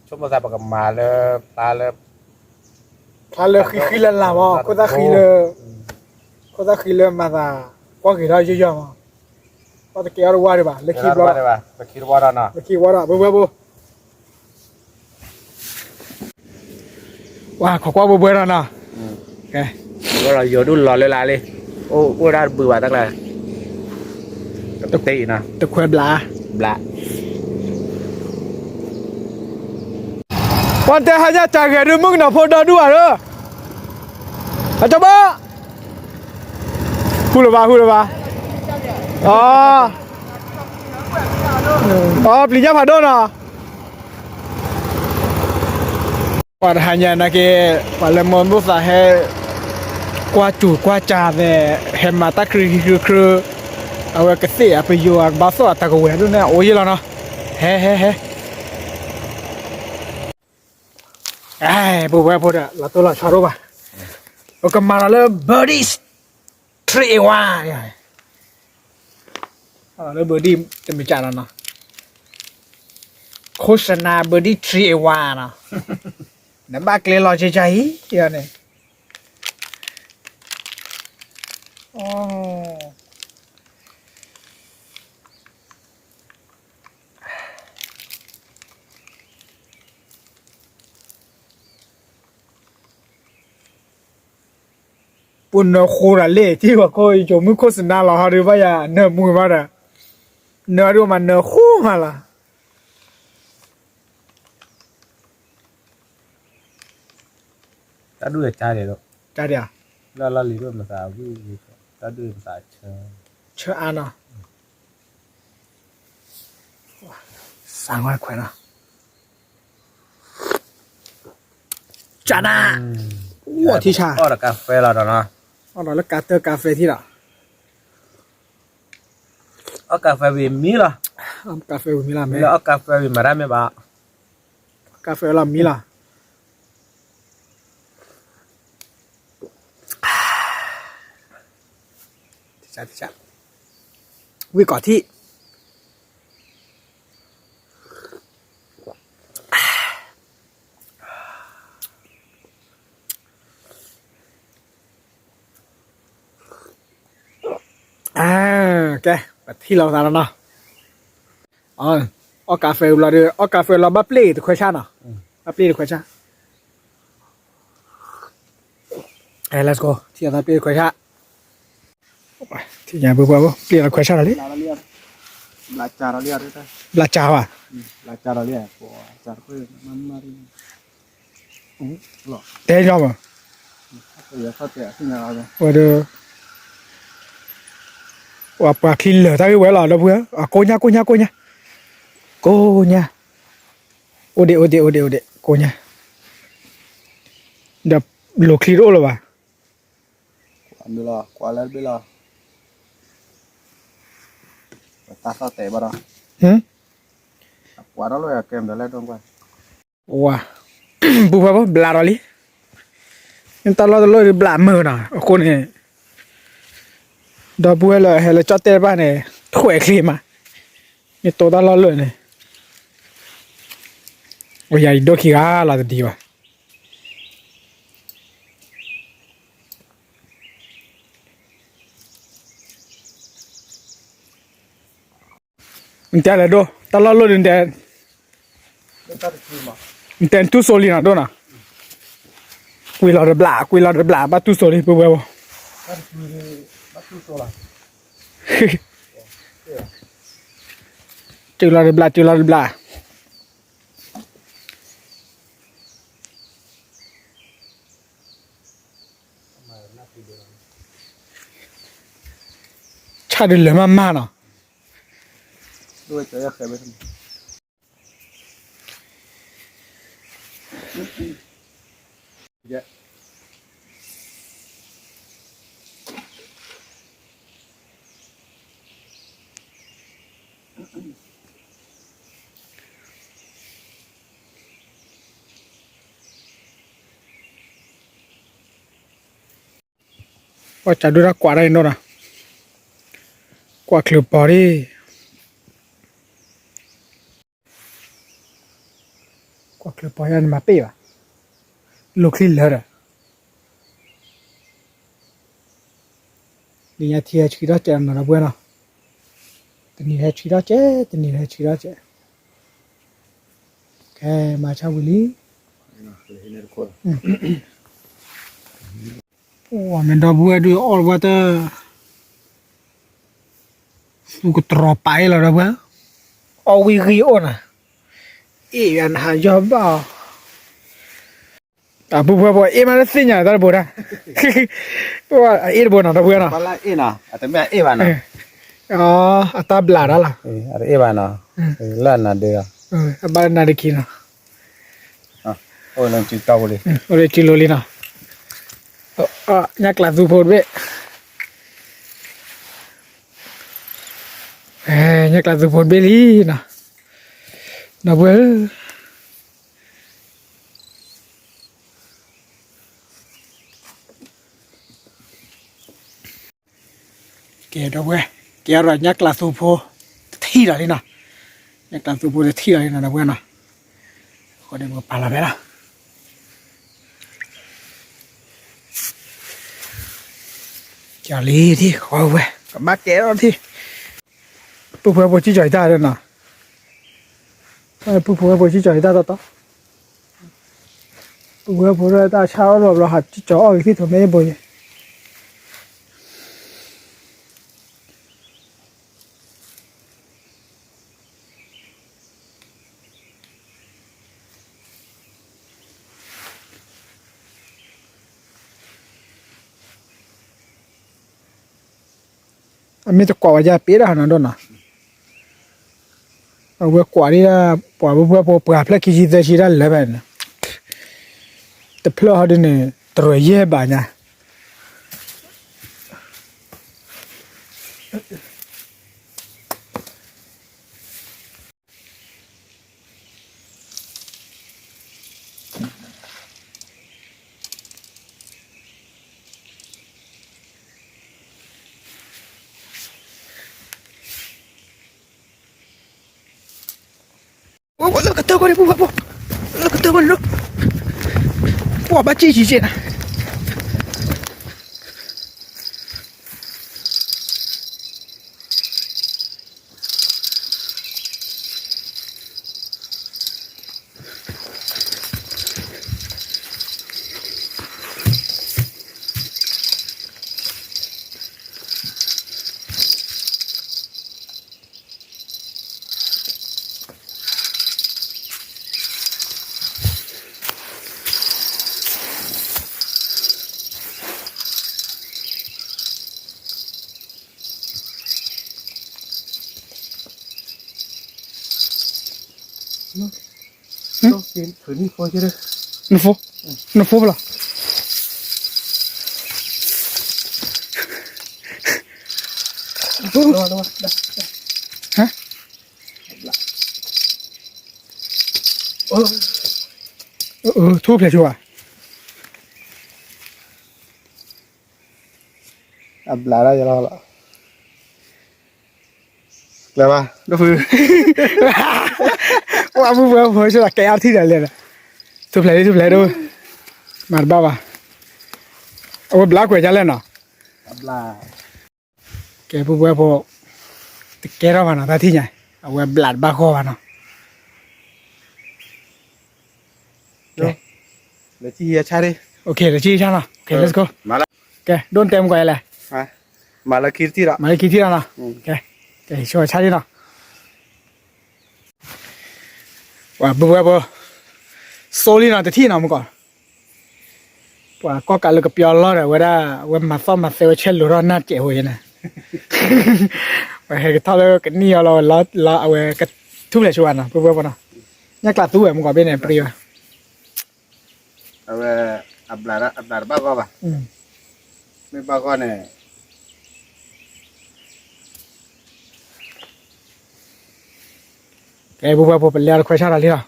ဆိကမိၣ်သးပကမၤလၢ ဖျါလၢ ဖျါလၢဃံဃံလၤလၤမး ခိၣ်သၣ်ဃံလၢ ခိၣ်သၣ်ဃံလၢမၤသး ကွၢ်က့ၤထီၣ်ယိာ်ယိာ်မး, ပှၤတကဲအီၤတဝါဒံးဘၣ် လၢခံဘျီ, လၢခံတဝါဒီး ပဝဲပူၤ ဝါ ခိးကွၢ်ဘှဲဘှဲဒီးနီၤ, ယိၤဒုၣ်လီၤလၢလါလံ, အိၣ်အိၣ်ဒၣ်တဘုးဘၣ်တၢ်ကျါ, တခွဲဘျး, ဘျး, ပှၤတဲဟါညါတၢ်ဂဲၤဒုးမုၣ်ကနီၤဖိဒီဒူၣ်ဘၣ်ဒီး, အကဘၣ် ဟူလၢၤဘၣ် ဟူလၢၤဘၣ်, အီ ပျံၤညၣ်ဖးဒိၣ်နီၤ, ပှၤတဟါညါနာ်က့ ပှၤလၢမိၢ်မိၢ်သးဟဲ ကွၢ်စူၤကွၢ်စၢ်သဲး ဟဲမၤတၢ်ခရံခရံခရံ, အဝဲကသ့ၣ်အပယိၤအကဘၣ်သီၣ်အတၢ်ကဝဲၤဒိၣ်န့ၣ် အိၣ်ယဲလီၤနီၤ, ဟဲ ဟဲ ဟဲ အဲ ပဝဲဖိဒီး လီၤတိၢ်လီၤဆီဒိၣ်ဘၣ်, ပကမၤလီၤလၢ birdie three eight one, လၢ birdie တမ့ၢ်ကၢ်လီၤနီၤ, ခိၣ်စနါ birdie three eight one နီၤ, နဘၣ်ကျဲလီၤကၢ်ကၢ်အံၤန့ၣ် ပနၢ်ဃိတၢ်လဲၣ် ထံၣ်ဘၣ်ခိၣ် ယကိးမုၢ်ခိၣ်စနါလီၤဟီဒုးဘၣ်ယၤ နၢ်မုာ်ဘၣ်ဒီး, နၢ်ဒုးမးနၢ်ဃိမးလီၤ. တၢ်ဒုးတၢ်ဒဲးလီၤ, တၢ်ဒဲး, လၢလီၢ်လံၤဒိၣ်မသးဝံၣ်, တၢ်ဒုးမသးဆၢ, ဆၢအါနီၤ, စးဝဲခွဲးနီၤ, ကနၤ, ဝီထံဆါ, အီၣ်ဒီးကါဖဲလီၤဒီးနီၤ, အီၣ်ဒီးလၢကါတၢၢ်ကါဖဲထံလီၤ. အီၣ်ကါဖဲဝံၤမံလီၤ, ကါဖဲဝံၤမံလီၤ, မ့ၢ်လၢအီၣ်ကါဖဲဝံၤမၤတၢ်မ့ၢ်ဘၣ်, ကါဖဲလီၤမံလီၤ. ဝံၣ်ကီၢ်ထံၣ် ကဲ ပထံၣ်လီၤသးလီၤနီၤ, အီၣ်ကါဖဲလီၤဒီး အီၣ်ကါဖဲလီၤ ဘၣ်ပျ့ၢ်တခွဲးဆၣ်နီၤ, ဘၣ်ပျ့ၢ်တခွဲးဆၣ်, let's go ထံၣ်အသးပျ့ၢ်တခွဲးဆၣ်, ထံၣ်ညါပှၤပှၤပျ့ၢ်တခွဲးဆၣ်လီၤလံ, ဘျးကၢ်ဘၣ်, တဲညီဘၣ်, ဝဲဒီး ပှၤပှၤချံလၢာ်တၢ်ဂ့ၢ်ဝဲလီၤ ဒီပုၢ်ဝဲၢ်, ကိညါ ကိညါ ကိညါ, ကိညါ, အိၣ်ဒံး အိၣ်ဒံး အိၣ်ဒံး အိၣ်ဒံး ကိညါ, ဒီးလိၤချံတအိၣ်လၢၤဘၣ်, ကွၢ်လၢတဘ့ၣ်လီၤ, တၢ်သီၣ်တဲာ်ဘၣ်ဒီး, ကွၢ်ထီၣ်လၢကဲမတၤလဲၣ်ဒိၣ်ကွၢ် ဝါ, ပုၢ်ဝဲၢ်ဖိ ဘျးဒီးလံ, တၢ်လီၢ်တလီၢ်ဒုးဘျးမုာ်နီၤ, အဃိန့ၣ် ဒီပုၢ်ဝဲၢ်လၢဟဲလၢကၠီၣ်တဲၣ်တဖၣ်န့ၣ် ထွဲးချ့မး, မ့ၢ်တိၢ်တၢ်လီၢ်လၢာ်န့ၣ်, အိၣ်ယၤအံၤဒိၣ်ခံဂၤလီၤတဒံးဘၣ်. နတဲလဲၣ်ဒိၣ် တၢ်လီၢ်လၢာ်ဒုးနတဲ, နတဲတူၢ်စိလံနီၤဒိၣ်နီၤ, ကွံာ်လီၤတဘျး ကွံာ်လီၤတဘျး ဘၣ်တူၢ်စိလံ ပုၢ်ဝဲၢ်ဖိ, တုၤလီၤတဘျး တုၤလီၤတဘျး ဆၣ်ဒုးလၢာ်မးမးနီၤ. ပှၤကဒုးတၢ်ကွၢ်တၢ်အံၤနီၤ, ကွၢ်ချၢပီၤဒၣ်, ကွၢ်ချၢပီၤယၤန့ၣ်မၤပ့ၢ်ဘၣ်, လိာ်ချံလၢာ်ဒီး လံာ်ညါထံဟဲဆှံထီၣ်စဲးနီၤ ဒီပုၢ်ဝဲၢ်နီၤ, တနံၤဟဲဆှံထီၣ်စဲး တနံၤဟဲဆှံထီၣ်စဲး, ကဲမၤဆါဝံၤလံ. မ့ၢ်ဒီပုၢ်ဝဲၢ်ဒုးအီၣ်ဝဲတၢ် သူကတြီၤပာ်အ့ၣ်လီၤဒီပုၢ်ဝဲၢ်, အီၣ်ဝံၤဂံၢ်အိၣ်နၤ, အ့ၣ်ယၤနဟးယီၢ်ဘၣ်အီၤ အပုၢ်ဝဲၢ်ဖိ အ့ၣ်မးလၢသ့ၣ်ညါတၢ်တဘိဒၣ်, အ့ၣ်တဘိနီၤ ဒီပုၢ်ဝဲၢ်နီၤ, အတၢ်ဘျးတၢ်လီၤ, အဘၣ်လၢနၤဒုးခံနီၤ, အိၣ်လၢစုလိၤလံနီၤ. အ ညၣ်ကျးသူဖိတဘ့ၣ်, ညၣ်ကျးသူဖိတဘ့ၣ်လံနီၤ, ဒီပုၢ်ဝဲၢ်ဧၢ. ကဲ ဒီပုၢ်ဝဲၢ်, ကဲဒီးညၣ်ကျးသူဖိ တထံၣ်လီၤလံနီၤ, ညၣ်ကျးသူဖိတထံၣ်လီၤလံနီၤ ဒီပုၢ်ဝဲၢ်နီၤ, အဃိန့ၣ်ပကပာ်လီၤဖဲလီၤ. ကလံၤထံၣ် ဃီဝဲ ကဘၣ်ကဲထီၣ်ထံၣ်, ပုၢ်ဖိဝဲၢ်ဖိစံၣ်ကၠီၤယတၢ်နီၤ, ပုၢ်ဖိဝဲၢ်ဖိစံၣ်ကၠီၤယတၢ်တီတီ, ပုၢ်ဖိဝဲၢ်ဖိတၢ်ဆၣ်အီၣ်လီၤဘျီ ဟးစံၣ်ကၠီၤအီၣ်က့ၤသ့ၣ်ထီၣ်မ့ၢ်ဘိယဲ အမ့ၢ်တကွၢ်ဝဲယၤပ့ၤဒၣ်နီၤဒိၣ်နီၤ, အဝဲကွၢ်ဒ် ပှၤပုၢ်ဖိဝဲၢ်ဖိပှၤဖျၢၣ်ခံဆံသၢဆံဒၣ်လဲာ်ဖဲန့ၣ်, တဖျၢၣ်ဟီဒ်န့ၣ် တရၢၢ်ယဲၢ်ဘးညါ လၢကတၢၢ်ကီးန့ၣ် ပုၢ်ဖိဝဲၢ်ဖိ, လၢကတၢၢ်ကီးန့ၣ်လီၤ, ပှၤဘၣ်စံၣ်ဆံးကဲနၤ နဖိ, နဖိဖလီၤ, ထူၣ်ဖျဲးဆိဘၣ် အဘျးဒၣ်ယလီၤလီၤ, ကျဲဘၣ်, ဒိၣ်ဖု, ပှၤပုၢ်ဖိဝဲၢ်ဖိဆိကဲအါထံၣ်ဒီးလဲၣ်, ထူၣ်ဖျဲးလံ ထူၣ်ဖျဲးဒိၣ်, မၤတဘၣ်ဘၣ်, အဝဲဘျးကွဲးဒ်လဲၣ်နီၤ, ကဲပုၢ်ဖိဝဲၢ်ဖိ, တကဲထီၣ်ဘၣ်နီၤ တၢ်ထံၣ်ညါ, အဝဲဘျးတဘၣ်ဃီဘၣ်နီၤ, ကဲ, လဲၤဆံၣ်ဆၣ်နီၤ, ကဲ ဒိၣ်တဲမကွၢ်လဲၣ်, မၤလၢခံထံၣ်လီၤ, မၤလၢခံထံၣ်လီၤနီၤ, ကဲ, ကဲ ဆိဆၣ်လံနီၤ ပှၤပုၢ်ဖိဝဲၢ်ဖိ, စိလံနီၤ တထံၣ်နီၤမ့ၢ်ကီး, ပှၤကီၢ်ကးလၢကပျီလီၢ်ဒီး အဝဲဒၣ် အဝဲမၤသီၣ်မၤသဲဝဲဆဲးလိၤထီၣ်နၢ်ကဲးဖိယဲန့ၣ်, ပှၤဟဲကထီၣ်လၢကနံၣ်အီၤလီၤ, အဝဲကထူၣ်ဖျဲးဆိဘၣ်နီၤ ပုၢ်ဖိဝဲၢ်ဖိနီၤ, ညၣ်ကျးသူဝဲမ့ၢ်ကီးဘ့ၣ်န့ၣ် ပြံဝဲ အဝဲ အဘျးတဘၣ်ဂီၢ်ဘၣ်, မ့ၢ်ဘၣ်ဂီၢ်န့ၣ် ကဲ ပုၢ်ဖိဝဲၢ်ဖိ ပလဲၤအီၤတခွဲးဆၣ်ဒီးလံလီၤ,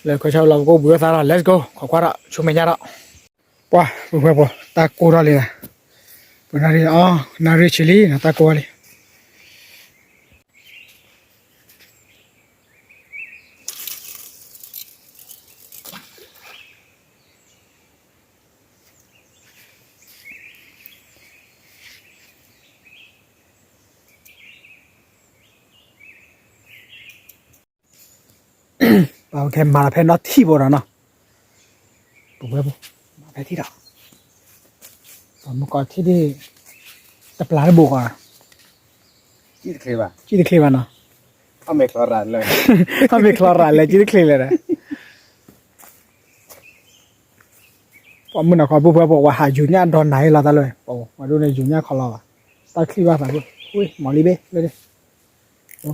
လဲၤခွဲးဆၣ်လီၤ ပကအိၣ်ဘှံးအိၣ်သါလီၤ let's go ခိးကွၢ်ဒီး ဆူမဲာ်ညါဒီး, ပှၤ ပုၢ်ဖိဝဲၢ်ဖိ တၢ်ကိၢ်ထီၣ်လံ, ပနၣ်ရံၣ်အီၤ နၣ်ရံၣ်ဆံးလံ တၢ်ကိၢ်ထီၣ်လံ ပကမၤလီၤဖဲနီၢ်ထံၣ်ဖိဒီးနီၤ, ပဝဲဖိ မၤဖဲထံၣ်ဒီး, ပမ့ၢ်ကီးထံၣ်ဒ် တပျၢ်တဘိကီး, စံၣ်တချ့ဘၣ်နီၤ, အမ့ၢ်ချီရၤလဲၣ် စံၣ်တချ့လဲၣ်ဒီး ပှၤမုၢ်နၤခီ ပုၢ်ဖိဝဲၢ်ဖိ ပှၤဟးယူၤညၣ်ဒီးနၤအံၤလီၤတၢ်လၢ, ပှၤဒိၣ်န့ၣ်ယူၤညၣ်ခီလီၤဘၣ်, တၢ်ချံၣ်ဘၣ်သးဖိ, မၤလံဘ့ၣ်လၢ,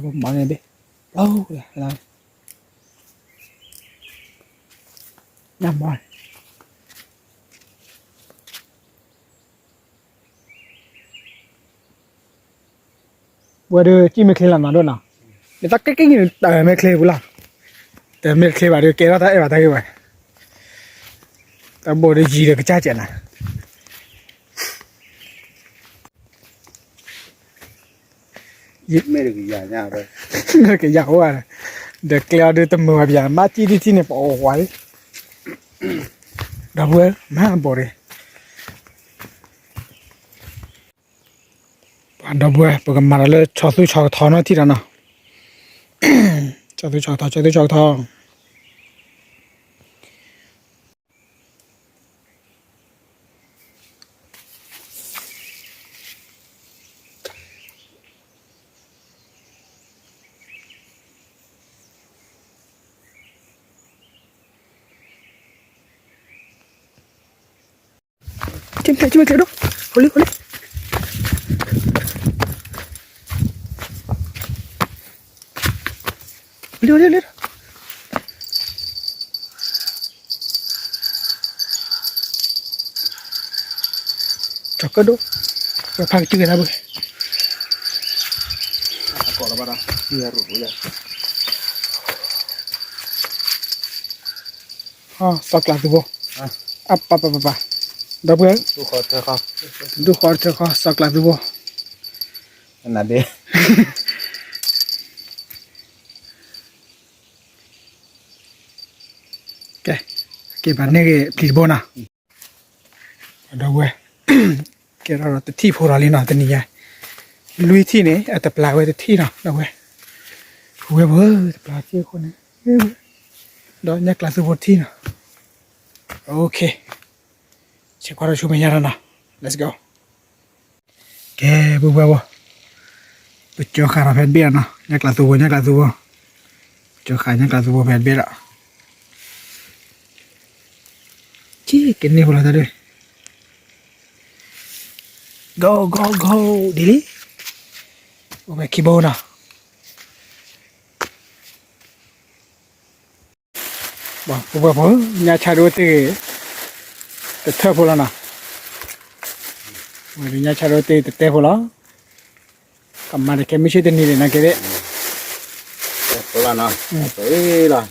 မၤလံဘ့ၣ်, လီၤ, ညၣ်မီၤ, ဝဲဒၣ်ကံၣ်မဲာ်ချ့လီၤနီၤဒိၣ်နီၤ, နတၢ်က့ၢ်က့ၢ်န့ၣ် တၢ်မဲာ်ချ့ပူၤလီၤ, တၢ်မဲာ်ချ့ဘၣ်ဒီး ကဲထီၣ်တၢ်အဲၣ်ဘၣ်တၢ်ဂ့ၢ်ဘၣ်, တၢ်ဘိၣ်ဒီးယံၤဒီးကစၢ်ကဲးနၤ, ယံၤမဲာ်ကယၤအိၣ်, ဒီးကျဲအီၤဒီးတမုာ်ဘၣ်ပယၤ မၤကံၣ်ဒ်ထံၣ်န့ၣ် ပအီၣ်ဝါလံ, ဒီပုၢ်ဝဲၢ် မၤဘိၣ်ဒီး ပှၤဒီပုၢ်ဝဲၢ် ပကမၤဒီးလၢဆီသူဆီကထီနီၢ်ထံၣ်ဒီးနီၤ, ဆီသူဆီကထီ ဆီသူဆီကထီ က့ၤမ့ၢ်က့ၤဒိၣ်, ဟိလံ ဟိလံ, ဟိလံ ဟိလံ ဟိလံ, ကၠီၤကၢၣ်ဒိၣ်, ဝဲဖးကစုကဲတၢ်ဘၣ်, စီၤကျးသူဖိ, အပပပပ, ဒီပုၢ်ဝဲၢ်, ဒူၣ်ဃီတထၢဃီ စီၤကျးသူဖိ, နဒ့ ကဲ, က့ၤဘၣ်န့ၢ်ဂ့ၤ ပျံၤတဘိနီၤ, ဒီပုၢ်ဝဲၢ်, ကဲထီၣ်ဒီးတထံၣ်ဖိလီၤလံနီၤ တနံၤညါ, လွံၢ်ထံၣ်န့ၣ် အတပျၢ်ဝဲတထံၣ်နီၤ ဒီပုၢ်ဝဲၢ်, ဝဲပှၤ တပျၢ်စ့ၢ်ခိၣ်န့ၣ်, ဒီးညၣ်ကျးသူဖိတထံၣ်နီၤ, ဆဲးကွၢ်ဒီးဆူမဲာ်ညါထီၣ်နီၤ, let's go. ကဲ ပုၢ်ဝဲၢ်ဖိ, ပကၠီဃာ်ဒီးဖဲတဘ့ၣ်လီၤနီၤ, ညၣ်ကျးသူဖိ ညၣ်ကျးသူဖိ, ပကၠီဃာ်ညၣ်ကျးသူဖိဖဲတဘ့ၣ်လီၤ, က့ၤကန့ၢ်ဖိလီၤတၢ်ဒုး, go go go ဒ်လံ, အိၣ်ဖဲခံဘိနီၤ ပုၢ်ဝဲၢ်ဖိ, ညၣ်ဆၣ်ဒိၣ်တ့ၢ်ဂ့ၤ တထၢၣ်ဖိလီၤနီၤ, ဝဲဒၣ်ညၣ်ဆၣ်ဒိၣ်တ့ၢ်တတဲဖိလီၤ, ကမၤတခဲမုၢ်ဆ့ၣ်တနံၤဒံးနီၤက့ၤဒ့ၣ်,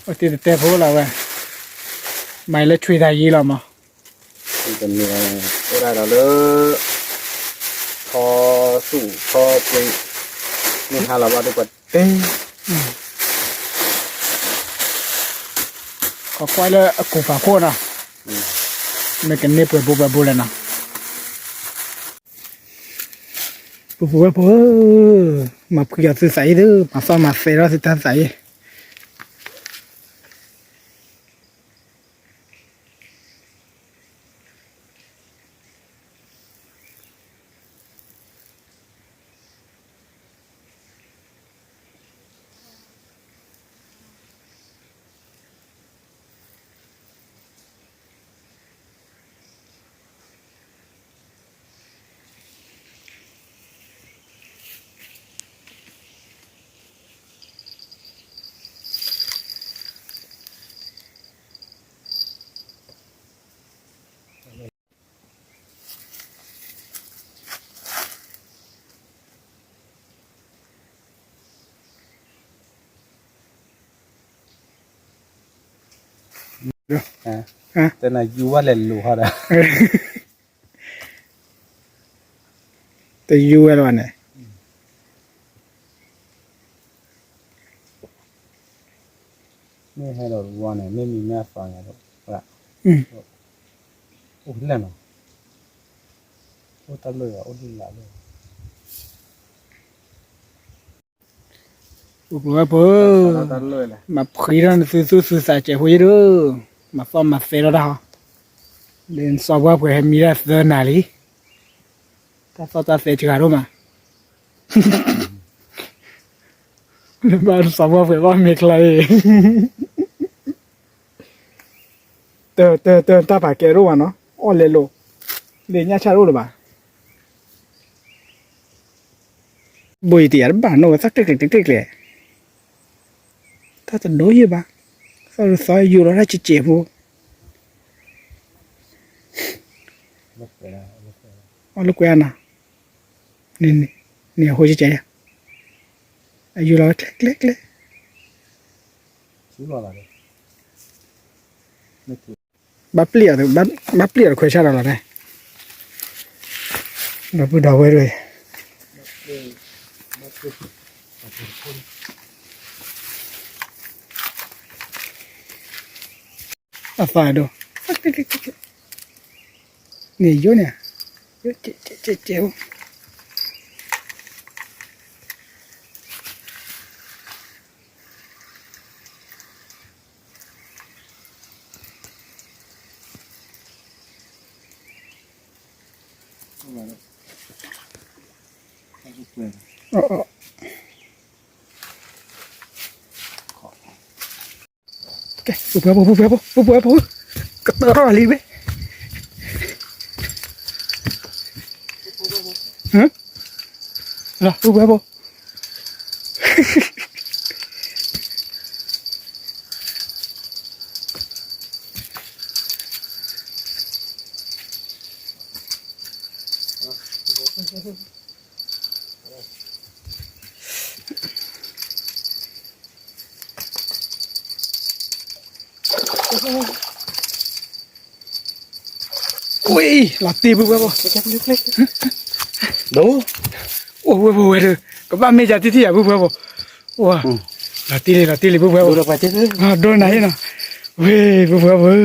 အိၣ်တ့ၢ်တတဲဖိလီၤဝဲ, မၤလၢဆွံသးယံၤလီၤမး, အိၣ်ဒၣ်ဒီးလၢ ထီသူၣ်ထီပှ့ၤ မ့ၢ်ဟါလီၤဘၣ်ဒ်ပှၤတဲ ကကွၢ်လၢအကူၣ်ပာ်ခိၣ်နီၤ, မ့ၢ်ကန့ၢ်ပှဲၤဘိပှဲၤဘိလဲၣ်နီၤ, ပုၢ်ဝဲၢ်ဖိဧၢ, မၤဖှံဒီးသုသးအံၤသု, မၤသီၣ်မၤသဲဒီးသုတၢ်သးအံၤတဲနၤယူၤဝဲလဲၤလိာ်ဟီဒီး တယူၤဝဲလၢၤဘၣ်န့ၣ်, မ့ၢ်ဟဲဒီးတဝီန့ၣ် မ့ၢ်မံၤမ့ၢ်အသီညါဒီး အိၣ်ဖဲလဲၣ်နီၤ, အိၣ်တၢ်လၢာ် အိၣ်ဒ်လၢ်လၢာ် ပုၢ်ဝဲၢ်ဖိ, မၤဖှံထီၣ်နသုသူၣ်သုသးစဲးဖိယံၤဒု, မၤသီၣ်မၤသဲထီၣ်တၢ်ဟီ, လၢနစီၤပှၢ်ပှဲၤဟဲမံတၢ်သၢနၤလံ, တၢ်သီၣ်တၢ်သဲစှၤဒိၣ်မး, လၢဘၣ်နစီၤပှၢ်ပှဲၤဘၣ်မ့ၢ်ချါအံၤ တၢ်ပာ်ကဲဒိၣ်ဘၣ်နီၤ, အီၣ်လဲၤလိာ်, လၢညၣ်ဆၣ်တအိၣ်လၢၤဘၣ်, ဘိယတယၤတဘၣ်နီၤ ဝဲသီၣ်ကျဲကျဲကျဲကျဲ, တၢ်တဒိၣ်ယံၤဘၣ်, သီၣ်တသီယူၤလီၤတၢ်စဲးစဲးဖိ, အီၣ်လၢကွဲးနီၤ, န့ၣ်အဃိစဲးစဲးယၤ အယူၤလီၤဝဲကျဲကျဲကျဲ, ဘၣ်ပျံၢ်အီၤ, ဘၣ်ပျံၢ်အီၤတခွဲးဆၣ်ဒီးလီၤန့ၣ်, ဒီပုၢ်ဒီဝဲၢ်တဂၤ, အသးဒိၣ်, န့ၣ်ယိန့ၣ်, ယိ, ပုၢ်ဝဲၢ်ဖိ, ပုၢ်ဝဲၢ်ဖိ, ပုၢ်ဝဲၢ်ဖိ, ကတၢၢ်ထီၣ်လံဝဲ, လီၤ ပုၢ်ဝဲၢ်ဖိ ဝ့ၢ်, လီၤတ့ၢ်ပုၢ်ဝဲၢ်ဖိ, ဒိၣ်, အိၣ်ဝဲၢ်ဖိဝဲဒၣ်, ကဘၣ်မ့ၢ်ယၤတံၢ်တံၢ်ယၤ ပုၢ်ဝဲၢ်ဖိ, လီၤတ့ၢ်လံ လီၤတ့ၢ်လံ ပုၢ်ဝဲၢ်ဖိ, ဒိၣ်နၤဟ့ၣ်နီၤ, ဝ့ၢ် ပုၢ်ဝဲၢ်ဖိ,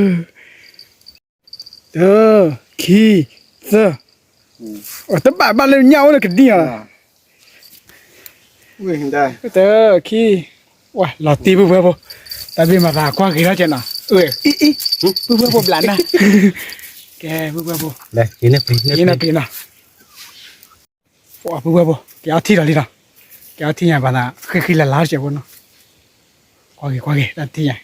တၢ, ခံ, သၢ, တဘၣ်ဘၣ်လၢညၣ်အိၣ်လၢကဒံၣ်အီၤ, တၢ, ခံ, ဝဲ လီၤတ့ၢ်ပုၢ်ဝဲၢ်ဖိ, တၢ်ဘ့ၣ်မၤသးကွၢ်ဂ့ၤထီၣ်ကဲနီၤ, အ့ၣ်, ပုၢ်ဝဲၢ်ဖိဘျးနၢ်, ကဲ ပုၢ်ဝဲၢ်ဖိ, ယနပ့ၤနီၤ, ပုၢ်ဝဲၢ်ဖိ ကဲအီထံၣ်လီၤလံနီၤ, ကဲအီထံၣ်ညါဘၣ်သး ဃံဃံလၤလၤစဲးဖိနီၤ, ကွၢ်ဂ့ၤကွၢ်ဂ့ၤ တၢ်ထံၣ်ညါ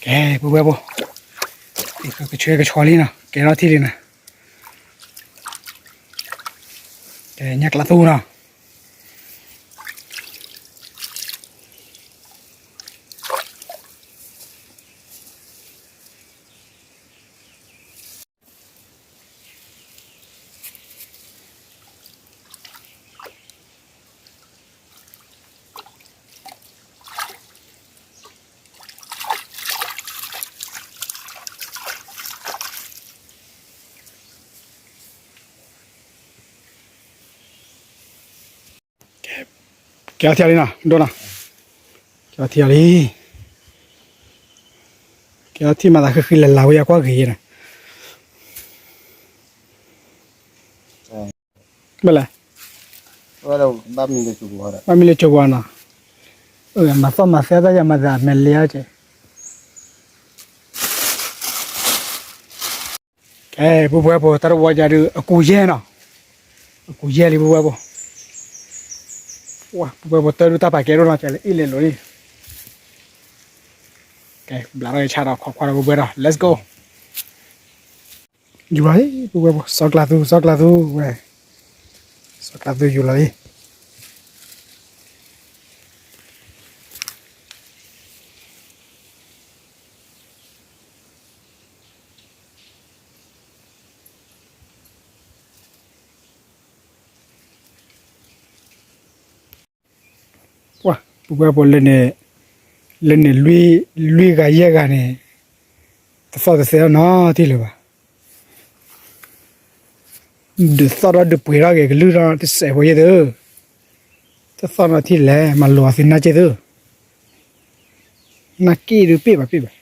ကဲ ပုၢ်ဝဲၢ်ဖိ, ကဆှဲကဆှီလံနီၤ, ကဲထီၣ်ထံၣ်လံနီၤ, ကဲ ညၣ်ကျးသူနီၤ, ကဲထီၣ်ထံၣ်လံနီၤ, ဒိၣ်နီၤ, ကဲထီၣ်ထံၣ်လံ, ကဲထီၣ်ထံၣ်မၤသးဃံဃံလၤလၤဝဲ ယကွၢ်ဂ့ၤနီၤ, ဘၣ်လဲၣ်, ဘၣ်မံလၢကၠိပူၤနီၤ, မၤသီၣ်မၤသဲတၢ်ယၤမၤသးမဲာ်လ့အကဲ ကဲ ပုၢ်ဝဲၢ်ဖိ တၢ်တဝီညါဒုး အကူယဲၢ်နီၤ, အကူယဲၢ်လံ ပုၢ်ဝဲၢ်ဖိ, ပုၢ်ဝဲၢ်ဖိ တၢ်ဒုးတၢ်ပာ်ကဲဒိၣ်နီၤ ကဲလၢအ့ၣ်လဲၤလိၤလံ, ကဲ ဘျးထီၣ်က့ၤဆၣ်ဒီး ခိးခွါဒီးပုၢ်ဝဲၢ်ဒီး let's go, ယူၤလီၤလံ ပုၢ်ဝဲၢ်ဖိ စီၤကျးသူ စီၤကျးသူဝဲ, စီၤကျးသူယူၤလီၤလံ ပှၤ ပုၢ်ဝဲၢ်ဖိလၢန့ၣ် လၢန့ၣ် လွံၢ်ဂၤယဲၢ်ဂၤန့ၣ် တသီၣ်တသဲနီတံၢ်လၢၤဘၣ်, ဒုးသီၣ်ထီၣ်ဒုးပှ့ၤထီၣ်က့ၤကလုၢ်ထီၣ်တစဲးဖိယဲၢ်သု, တသီၣ်နီတံၢ်လဲၣ် မၤလိာ်အီၤသုနၢ်က့ၢ်သု, နၢ်က့ၢ်ဒုးပ့ၢ်ဘၣ်ပ့ၢ်ဘၣ်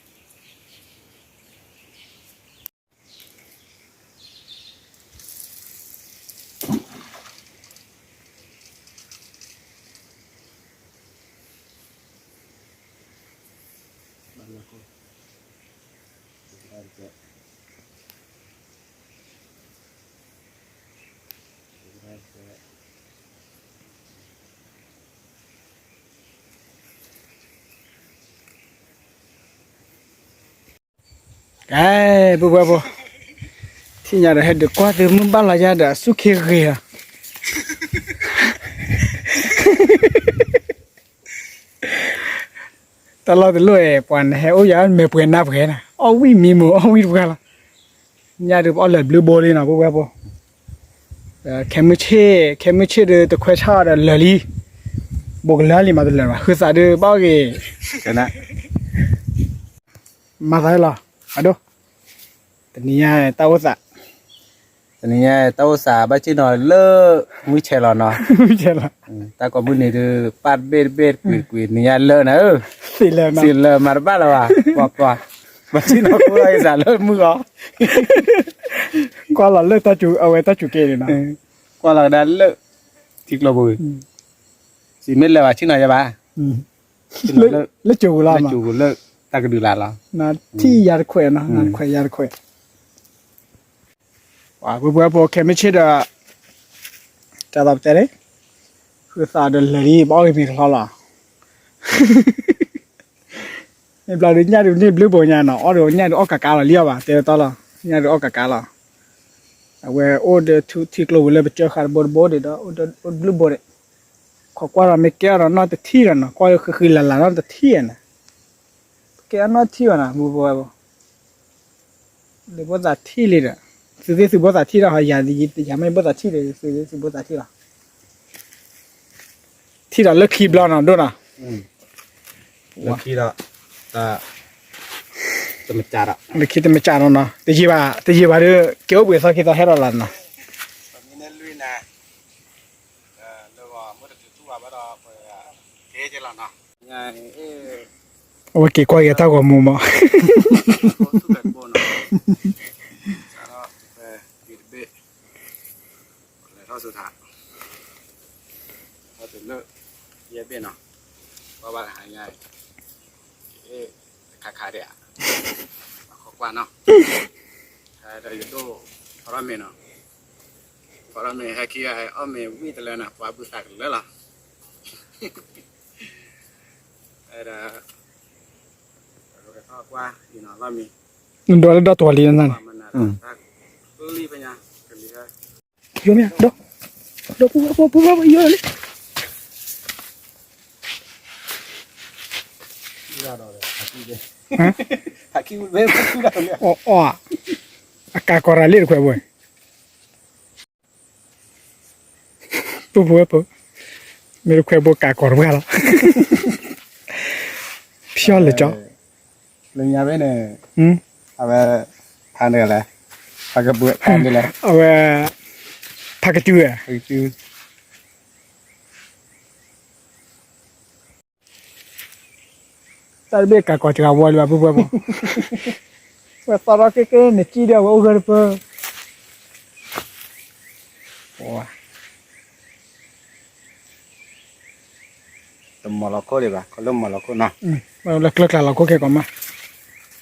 ကဲ ပုၢ်ဝဲၢ်ဖိ, ထံၣ်ညါဒီးဟဲဒုးကွၢ်သုမုၢ်ဘၣ်လီၤယါဒီးအစူၢ်ခ့ဂ့ၤလီၤ, တၢ်လီၢ်တလီၢ်အံၤ ပှၤနဟဲအိၣ်ယၤမဲာ်ပှဲၤနါပှဲၤနၤ အီၣ်ဝံၣ်မံမုာ်အီၣ်ဝံၣ်တပှၢ်လီၤ. ညၣ်ဒုးပအီၣ်လၢာ်ဘျုးဘိလံနီၤ ပုၢ်ဝဲၢ်ဖိ, ခဲမုၢ်ဆ့ၣ် ခဲမုၢ်ဆ့ၣ်ဒုးတခွဲဆၣ်ဒီးလၢာ်လံ, ဘိးကလၢာ်လံမးတလၢာ်ဘၣ် ဃုသးဒုးဘၣ်အီၣ်ဂ့ၤ, မၤသးလီၤ, အဒိ, တနံၤညါတၢ်အိၣ်သး တနံၤညါတၢ်အိၣ်သးဘၣ်ဆ့ၣ်နီၤလၢ မုၢ်ဆဲးလီၤနီၤ, တၢ်ကိးမုၢ်နံၤဒုး ပၢ်တဘ့ၣ်တဘ့ၣ်တကွံာ်တကွံာ် နံၤညါလၢာ်နၤဧၢ, သ့လၢာ်မၤတဘၣ်လၢၤဘၣ်, ပှၤပှၤ, ဘၣ်ဆ့ၣ်နီၤကိးလီၤက့ၤသးလၢမုၢ်အီၤ, ကွၢ်လီၤလၢတၢ်စူၤ အဝဲတၢ်စူၤကဲန့ၣ်နီၤ, ကွၢ်လီၤကဒါလၢ ထံကျိပူၤ, စံးမ့ၢ်လၢာ်ဘၣ်ဆ့ၣ်နီၤယၤဘၣ်, လၢစူၤလီၤ လၢစူၤလၢ တၢ်ကဒုးလၢ်လီၤ, ထံၣ်ယၤတခွဲးနီၤ နခွဲးယၤတခွဲး ပှၤပုၢ်ဝဲၢ်ဖိခဲမုၢ်ဆ့ၣ်ဒီး တၢ်သီပတဲလံ, ဃုသးဒီးလၢာ်လံ ပအီၣ်ဂ့ၤမ့ၤကလီလီၤ, မ့ၢ်ဘျီဒုးညၣ်ဒုးန့ၢ်ဘျုးဘိညါနီၤ အီၣ်ဒုးညၣ်ဒုးအီၣ်ကးကးလီၤလံအီၤဘၣ် တဲဝဲတီလီၤ, ညၣ်ဒုးအီၣ်ကးကးလီၤ, အဝဲအိၣ်ဒီးထူထံကျိပူၤလၢပကၢဃာ်တဘိတဘိဒံးဒီး အိၣ်ဘျုးဘိဒံး, ခိးကွၢ်ဒီးမ့ၢ်ကဲအီၤဒီးနီၢ်တထံၣ်ဒီးနီၤ ကွၢ်ဃံဃံလၤလၤနီၢ်တထံၣ်နီၤ, ကဲအီၤနီၢ်ထံၣ်ဘၣ်နီၤ ပုၢ်ဝဲၢ်ဖိ လၢဘိသးထံၣ်လံဒီး, သုသ့ၣ်သုဘိသးထံၣ်ဒီး ယၤမ့ၢ်ဘိသးထံၣ်ဒီး သုသ့ၣ်သုဘိသးထံၣ်လီၤ, ထံၣ်ဒီးလၢခံဘျီနီၤ ဒိၣ်နီၤ, လၢခံဒီး, လၢခံတမစးနီၤ တယံာ်ဘၣ် တယံာ်ဘၣ်ဒီး က့ၤအိၣ်ဘှံးသီခံသီဟဲထီၣ်လီၤနီၤ အဝဲက့ၤကွၢ်က့ၤတၢ်ဂီၤမူမး, ခါခါဒံး, ဒီးယဒိၣ်ဖီထီၣ်မ့ၤနီၤ, ဖီထီၣ်မ့ၤဟဲခံဂၤ အီၣ်မ့ၤဝံၣ်တလၢနီၤ ပှၤဘုသးကလၢလီၤ, ဒီး ကွၢ်အံၤနီၤလီၤမံၤ, နဒိးလၢဒီတဝီၤလံနၤန့ၣ်, ယိမ့ၢ်ဒီး, ဒီပုၢ်ဝဲၢ်ဖိပုၢ်ဝဲၢ်ဖိယိလံ, အီၣ်, အကးကီးရၤလံတခွဲးဘိ, ပုၢ်ဖိဝဲၢ်ဖိ, မ့ၢ်တခွဲးဘိကးကီးတပှၢ်လီၤ, ဖျီၣ်လၢကၠီ, လၢညါဖဲန့ၣ်, အဝဲ, ဖးန့ၣ်လဲၣ်, ဖးကပှဲၤဖးန့ၣ်လဲၣ်, အဝဲ, ဖးကစု, ဖးကစု တၢ်တဘ့ၣ်ကးကီးစှၤဝီလံဘၣ် ပုၢ်ဖိဝဲၢ်ဖိ, ဝဲသီထီၣ်က့ၤက့ၤ နစံၣ်ဒီးဝဲအိၣ်ဂၢၢ်တပၢၢ်, တမီၤလီၤခိၣ်ဒံးဘၣ် ခီလၢမီၤလီၤခိၣ်နီၤ, လၢကျၢၢ်ကျါလီၤခိၣ်ခဲကိးမး,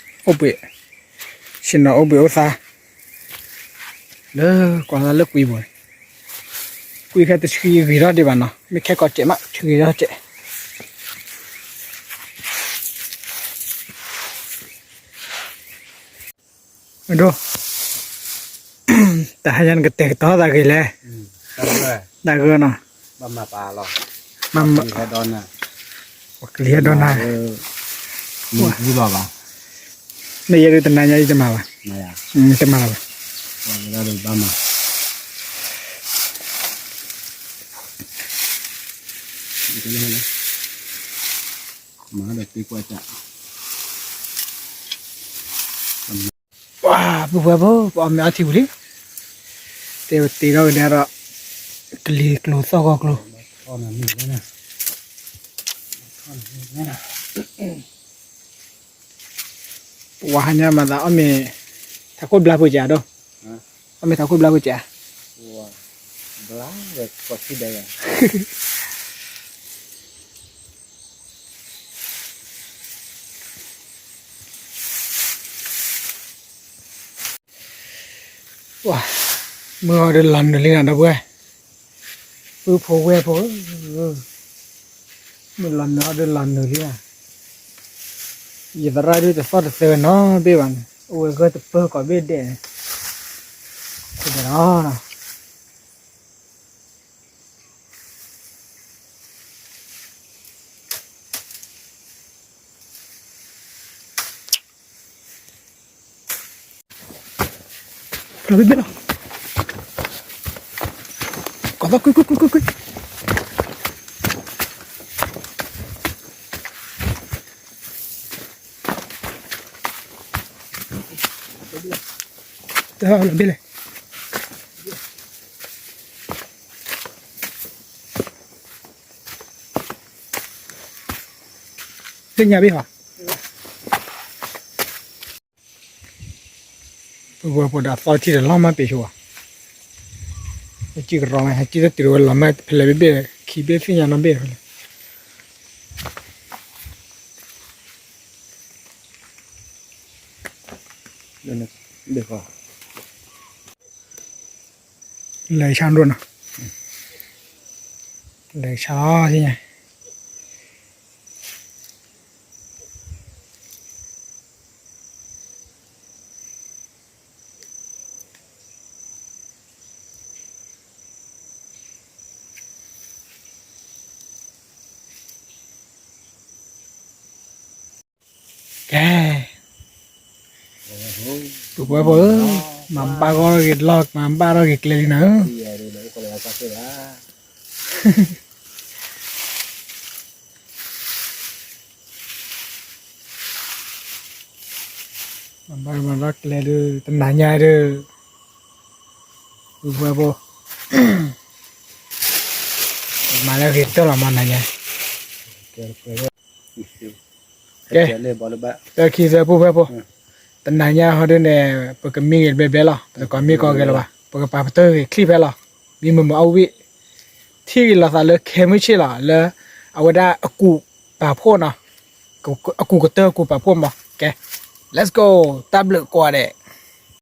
အိၣ်ဘှံး, ဆ့ၣ်နီၤအိၣ်ဘှံးအိၣ်သါ, လၢကွၢ်သးလၢကွံပူၤ, ကွံခဲတဆှံဂ့ၤထီၣ်ဒံးဘၣ်နီၤ မ့ၢ်ခဲကိးစဲးမး ဆှံဂ့ၤထီၣ်စဲး အဒိ, တဟါညါနကတဲာ်ကတီၤသးဂ့ၤလဲၣ်, တၢ်ဂၢၢ်နီၤ, ပှၤကလံၤဟဲဒီးနၤ, မ့ၢ်ယဲဒုးတနၤညါယတမၤဘၣ်, တမၤလၢၤဘၣ် ပှၤ ပုၢ်ဖိဝဲၢ်ဖိ ပအီၣ်မ့ၤအီထံပူၤလံ, တဲဝဲတ့ထီၣ်ကဒါဒီး ကလံၤကျိၤသီၣ်ဂီၤကျိၤ, ပှၤဟါညါမၤသးအီၣ်မ့ၤ ထးခိၣ်ဘျါဖိကဧါဒီး, အီၣ်မ့ၤထးခိၣ်ဘျါဖိကဧါ မုၢ်အီၤဒီးလီၤနုာ်လံနီၤ ဒီပုၢ်ဝဲၢ်, ပုၢ်ဖိဝဲၢ်ဖိဧၢ, မုၢ်လီၤနုာ်အီၤဒီးလီၤနုာ်လံနီၤ, ယသရၣ်ဒုးတသီၣ်တသၢနီတဘ့ၣ်ဘၣ်န့ၣ် အိၣ်ဝဲဂၢၢ်တပၢၢ်ကိးဘ့ၣ်ဒဲးန့ၣ်, ဒီး ပုၢ်ဖိဝဲၢ်ဖိ, ကျီၤဘ့ၣ်ဘ့ၣ်လီၤ. ကီၤသီၣ်ကွံကွံကွံကွံကွံ. တၢ်လီၤဘ့ၣ်လဲၣ်. သ့ၣ်ညါဘ့ၣ်ဟီ. ပဝဲဖိဒီးသီထံဒီးလီၤမၢ်ပ့ၤဆိဝဲ, ဟဲကံၢ်ကရီမး ဟဲကံၢ်တတုၤဝဲလီၤမၢ်ဖဲလဲၣ်ဘ့ၣ်ဘ့ၣ် ခံဘ့ၣ်သ့ၣ်ညါနီၣ်ဘ့ၣ်ဖဲလဲၣ်. လဲၤဆါဒိၣ်နီၤ, လဲၤဆါလီၤသ့ၣ်ညါ. ကဲ, ပုၢ်ဖိဝဲၢ်ဖိဧၢ, မၤဘၣ်ဂီၢ်ဂ့ၤလီၢ် မၤဘၣ်ထီၣ်ဂ့ၤကျဲလံနၤဧၢ. မၤဘၣ်မၤဘၣ်ကျဲဒုး တနၤညါဒုး ပုၢ်ဖိဝဲၢ်ဖိ, မၤလၢဂ့ၤတၢၢ်လီၤမၤနၤညါ. ကဲ, တၢ်ခံသၢပုၢ်ဖိဝဲၢ်ဖိ, တနၤညါဟီဒုးန့ၣ် ပကမံဂ့ၤတဘျဲဘျဲလီၤ, ပတကိးမံကိးဂ့ၤလၢၤဘၣ်, ပကပာ်ပတုာ်ဂ့ၤချံၣ်ဖဲလီၤ. မံမုာ်မုာ်အီၣ်ဝံၣ်, ထံၣ်ဂ့ၤလိာ်သးလၢခဲမုၢ်ဆ့ၣ်လီၤ လၢအဝဲဒၣ်အကူးပာ်ဖှိၣ်နီၤ, အကူးကတၢၢ်အကူးပာ်ဖှိၣ်မး. ကဲ, let's go, တၢ်ဘျုးကိးဂၤဒဲး.